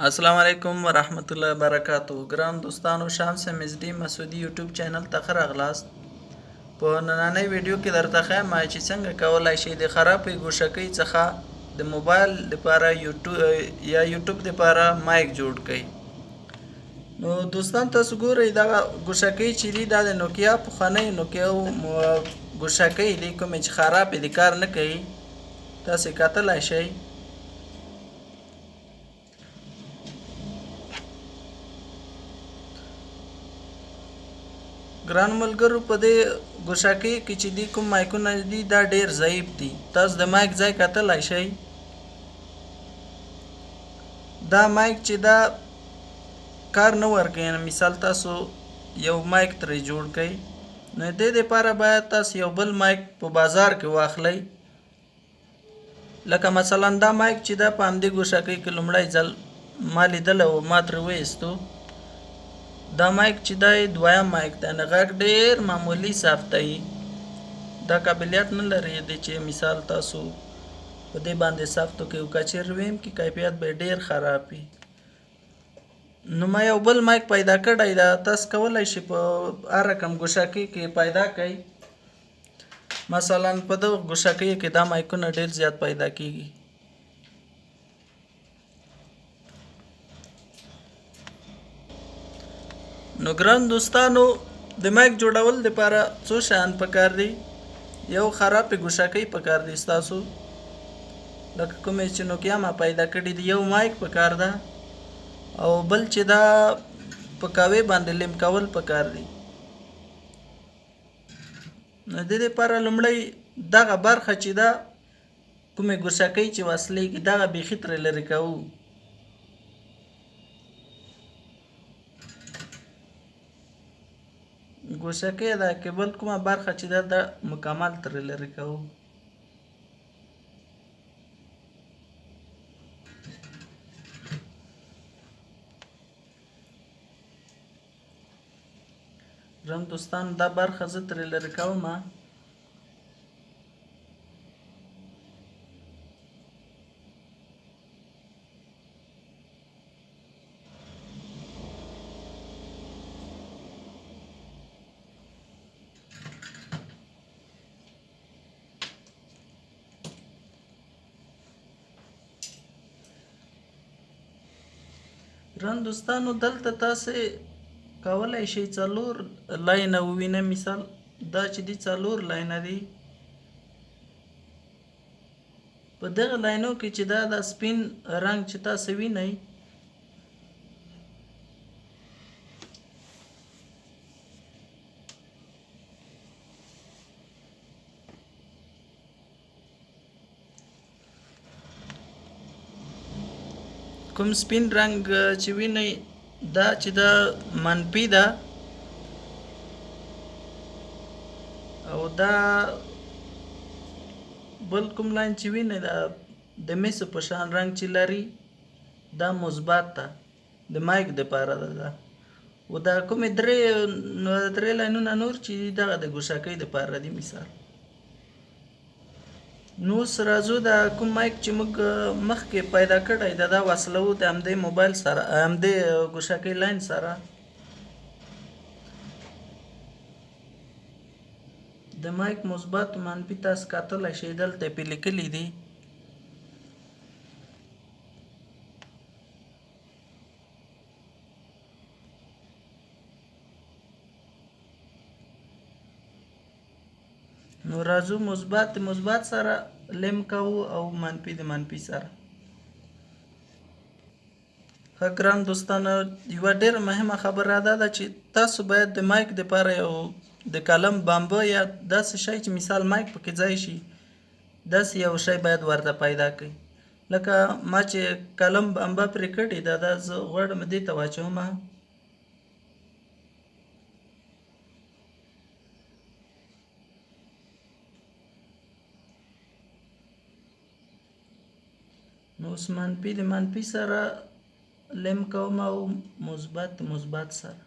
السلام علیکم ورحمت الله وبرکاتو ګران دوستانو، شمس ام اس ډي مسعودي یوټیوب چینل ته ښه راغلاست. په نننۍ ویډیو کې درته ښیم چې څنګه کولای شئ د خرابې ګوشکۍ څخه د موبایل دپاره یا یوټیوب دپاره مایک جوړ کړئ. نو دوستان، تاسو ګورئ دغه ګوشکۍ چې دي، دا د نوکیا پخوانۍ نوکیا ګوشکۍ دي، کومې چې خرابې دي، کار نه کوي. تاسو یې کتلی شئ. ګران ملګرو، په دې ګوشکۍ کې چې دي کوم مایکونه دي، دا ډیر ضعیف دي. تاسو د مایک ځای کتلی شئ. دا مایک چې دا کار نه ورکوي، یعنې مثال تاسو یو مایک ترې جوړ کړئ، نو دې دپاره باید تاسو یو بل مایک په بازار کې واخلئ. لکه مثلا دا مایک چې دا په همدې ګوشکۍ کې لومړی ځل ما لیدلی و، ما ترې وایستو. دا مایک چې دا یې دویم مایک دی، یعنې غږ ډېر معمولي صاف دی. دا قابلیت نه لري دی چې مثال تاسو په دې باندې ثبت وکړئ، او که چېرې ویم کې کیفیت به یې ډېر خراب وي. نو ما یو بل مایک پیدا کړی دا، تاسو کولی شئ په هر رقم ګوشکۍ کې پیدا کړئ. مثلا په دغه ګوشکۍ کې دا مایکونه ډېر زیات پیدا کیږي. نو ګران دوستانو، د مایک جوړول دپاره څو شیان پکار دي. یو خرابې ګوشکۍ پکار دي ستاسو، لکه کومې چې نوکیا ما پیدا کړي دي. یو مایک پکار ده، او بل چې دا په کاوې باندې لیم کول پکار دي. نو د دې لپاره لومړی دغه برخه چې دا کومې ګوشکۍ چې وصلېږي، دغه بیخي ترې لرې کوو. ګوشکۍ دا کیبل کومه برخه چې ده، دا مکمل ترې لرې کوو. ګران دوستان، دا برخه زه ترې لرې کوم. ګران دوستانو، دلته تاسې کولی شئ څلور لاینه ووینئ. مثال دا چې دي څلور لاینه دي، په دغه لاینو کې چې دا سپین رنګ چې تاسې وینئ، کوم سپین رنګ چې وینئ، دا چې دا منفي ده، او دا بل کوم لاین چې وینئ، دا د مسو په شان رنګ چې لري، دا مثبت ده، د مایک دپاره ده دا. او دا کومې درې لاینونه نور چې دي، دغه د ګوشکۍ دپاره دي. مثال نو اوس راځو دا کوم مایک چې موږ مخکې پیدا کړی دا وصلوو د همدې موبایل سره، همدې ګوشکۍ لاین سره. د مایک مثبت منفي تاسو کتلی شئ، دلته یې پرې لیکلي دي. نو راځو مثبت د مثبت سره لیم کوو او منفي د منفي سره. ښه ګران دوستانو، یوه ډېره مهمه خبره دا ده چې تاسو باید د مایک دپاره یو د قلم بامبو یا داسې شی چې مثال مایک پکې ځای شي، داسې یو شی باید ورته پیدا کړئ. لکه ما چې قلم بامبه پرې کړې ده، دا زه غواړم دې ته واچوم. نو اوس منفي د منفي سره لیم کوم او مثبت د مثبت سره.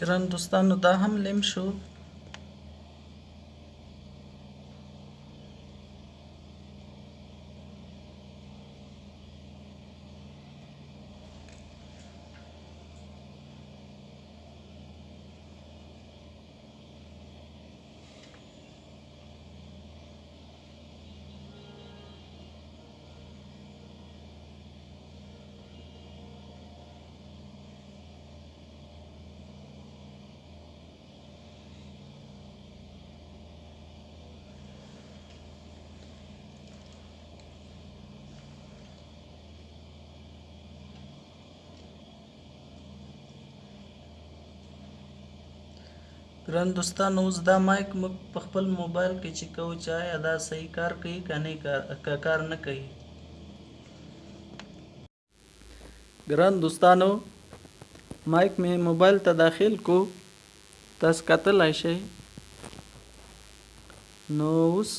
ګران دوستانو دا هم لیم شو. ګران دوستانو اوس دا مایک موږ په خپل موبایل کې چې کوو چې آیا دا صحیح کار کوي که نه که کار نه کوي. ګران دوستانو مایک مې موبایل ته داخل کو، تاسو کتلای شئ. نو اوس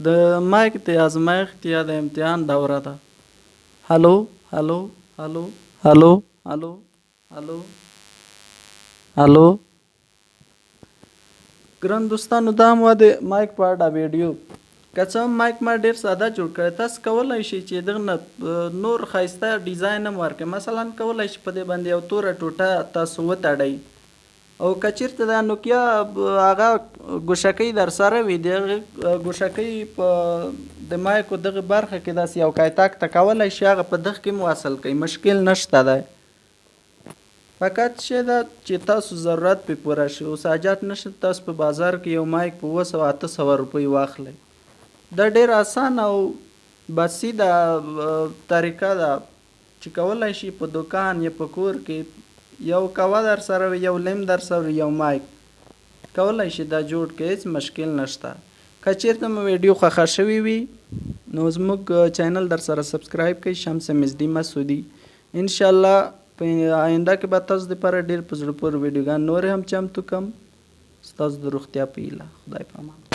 د مایک د ازمایښت یا د امتحان دوره ده. هلو هلو هلو هلو هلو هلو هلو. ګران دوستانو دا هم وه د مایک په اړه ویډیو. که څه هم مایک ما ډیر ساده جوړ کړی، تاسو کولای شئ چې دغه نه نور ښایسته ډیزاین هم ورکړئ. مثلا کولای شئ په دې باندې یو توره ټوټه تاسو وتړئ، او که چیرته دا نوکیا هغه ګوشکۍ در سره وي، د هغې ګوشکۍ په د مایکو دغه برخه کې داسې یو کایتاک ته کولای شئ هغه په دغه کې هم وصل کړئ، مشکل نشته دی. فقط شی ده چې تاسو ضرورت پې پوره شي. اوس حاجت نشته تاسو په بازار کې یو مایک په 700 800 روپۍ واخلئ. دا ډېر اسانه او بسیطه طریقه ده چې کولای شي په دوکان یا په کور کې یو کوه در سره وي، یو لیم در سره وي، یو مایک کولای شي دا جوړ کړئ، هېڅ مشکل نشته. که چېرته مو ویډیو خوښه شوې وي نو زموږ چینل در سره سبسکرایب کړئ، شمس ام اس ډي مسعودي. انشاءالله په آینده کې به تاسو دپاره ډېر په زړه پورې ویډیوګان نورې هم چمتو کړم. ستاسو د روغتیا په هیله، خدای په امان.